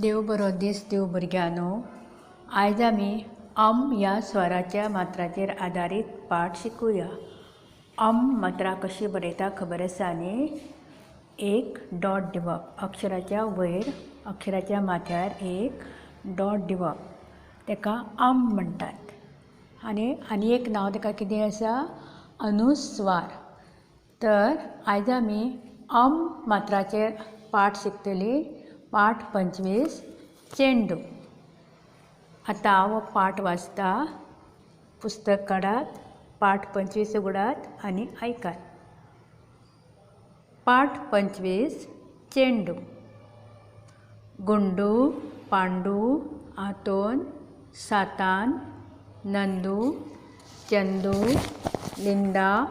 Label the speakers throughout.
Speaker 1: देव बरो दीस दिवं भुरग्यांनो. आयज आमी अम ह्या स्वराच्या मात्राचेर आदारीत पाठ शिकुया. अम मात्रा कशी बरयता खबर आसा न्ही? एक डॉट दिवप अक्षराच्या वयर, अक्षराच्या माथ्यार एक डॉट दिवप, ताका अम म्हणटात. आनी आनी एक नांव ताका कितें आसा? अनुस्वार. तर आयज आमी अम मात्राचेर पाठ शिकतलीं. पाठ 25 चेंडू. आतां हांव पाठ वाचता. पुस्तक काडात, पाठ 25 उगडात आनी आयकात. पाठ 25 चेंडू. गुंडू, पांडू, आंतोन, सातान, नंदू, चंदू, लिंदा,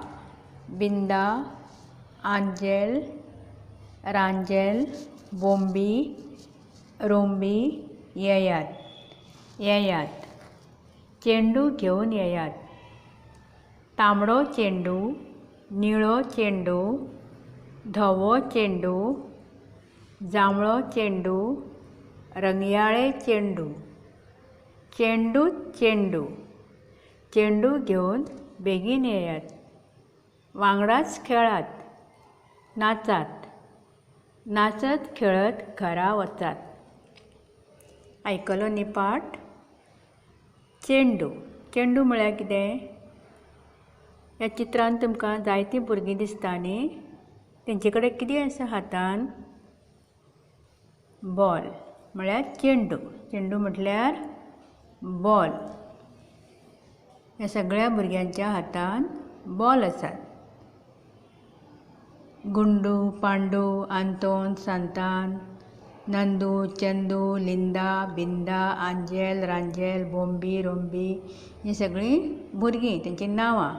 Speaker 1: बिंदा, आंजेल, रांजेल, बोंबी, रोंबी येयात येयात, चेंडू घेवन येयात. तांबडो चेंडू, निळो चेंडू, धवो चेंडू, जांबळो चेंडू, रंगयाळे चेंडू. चेंडूच चेंडू, चेंडू घेवन बेगीन येयात. वांगडाच खेळात, नाचात, नाचत खेळत घरा वचात. आयकलो न्ही पाठ? चेंडू. चेंडू म्हळ्यार कितें? ह्या चित्रांत तुमकां जायतीं भुरगीं दिसता न्ही? तेंचे कडेन कितें आसा हातान? बॉल म्हळ्यार चेंडू. चेंडू म्हटल्यार बॉल. ह्या सगळ्या भुरग्यांच्या हातान बॉल आसात. गुंडू, पांडू, आंतोन, सांतान, नंदू, चंदू, लिंदा, बिंदा, आंजेल, रांजेल, बोंबी, रोंबी हीं सगळीं भुरगीं, तेंचीं नांवां.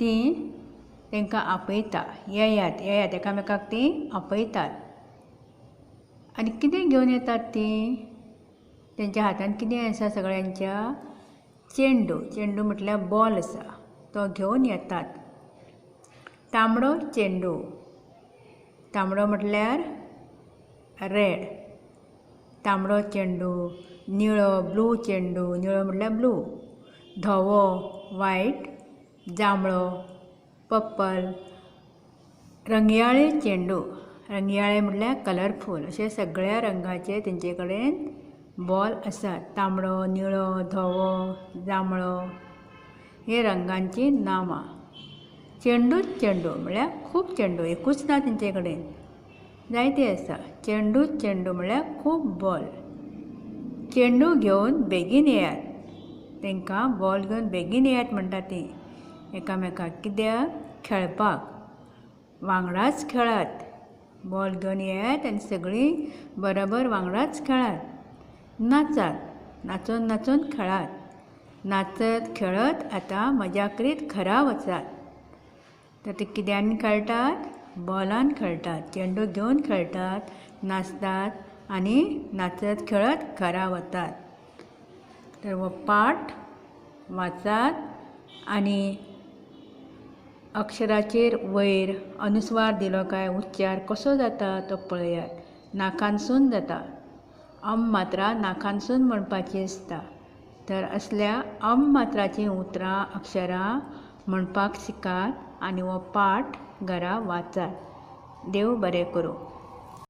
Speaker 1: तीं तांकां आपयता, येयात येयात, एकामेकाक तीं आपयतात. आनी कितें घेवन येतात तीं? तेंच्या हातान कितें आसा सगळ्यांच्या? चेंडू. चेंडू म्हटल्यार बॉल आसा, तो घेवन येतात. तांबडो चेंडू. तांबडो म्हटल्यार रेड. तांबडो चेंडू, निळो ब्लू चेंडू, निळो म्हटल्यार ब्लू, धवो वायट, जांबळो पर्पल, रंगयाळे चेंडू. रंगयाळे म्हटल्यार कलरफूल. अशे सगळ्या रंगाचे तेंचे कडेन बॉल आसात. तांबडो, निळो, धवो, जांबळो हे रंगांची नांवां. चेंडूच चेंडू म्हळ्यार खूब चेंडू, एकूच ना तेंचे कडेन, जायते आसा. चेंडूच चेंडू म्हळ्यार खूब बॉल. चेंडू घेवन बेगीन येयात. तांकां बॉल घेवन बेगीन येयात म्हणटा तीं एकामेकाक. कित्याक? खेळपाक. वांगडाच खेळात. बॉल घेवन येयात आनी सगळीं बरोबर वांगडाच खेळात. नाचात, नाचून नाचून खेळात. नाचत खेळत आतां मजा करीत घरा वचात. तर ते कित्यान खेळटात? बॉलान खेळटात. चेंडू घेवन खेळटात, नाचतात आनी नाचत खेळत घरा वतात. तर हो पाठ वाचात आनी अक्षराचेर वयर अनुस्वार दिलो काय उच्चार कसो जाता तो पळयात. नाकानसून जाता. अम मात्रा नाकानसून म्हणपाची आसता. तर असल्या अम मात्राचीं उतरां अक्षरां म्हणपाक शिकात आनी हो पाठ घरा वाचात. देव बरें करूं.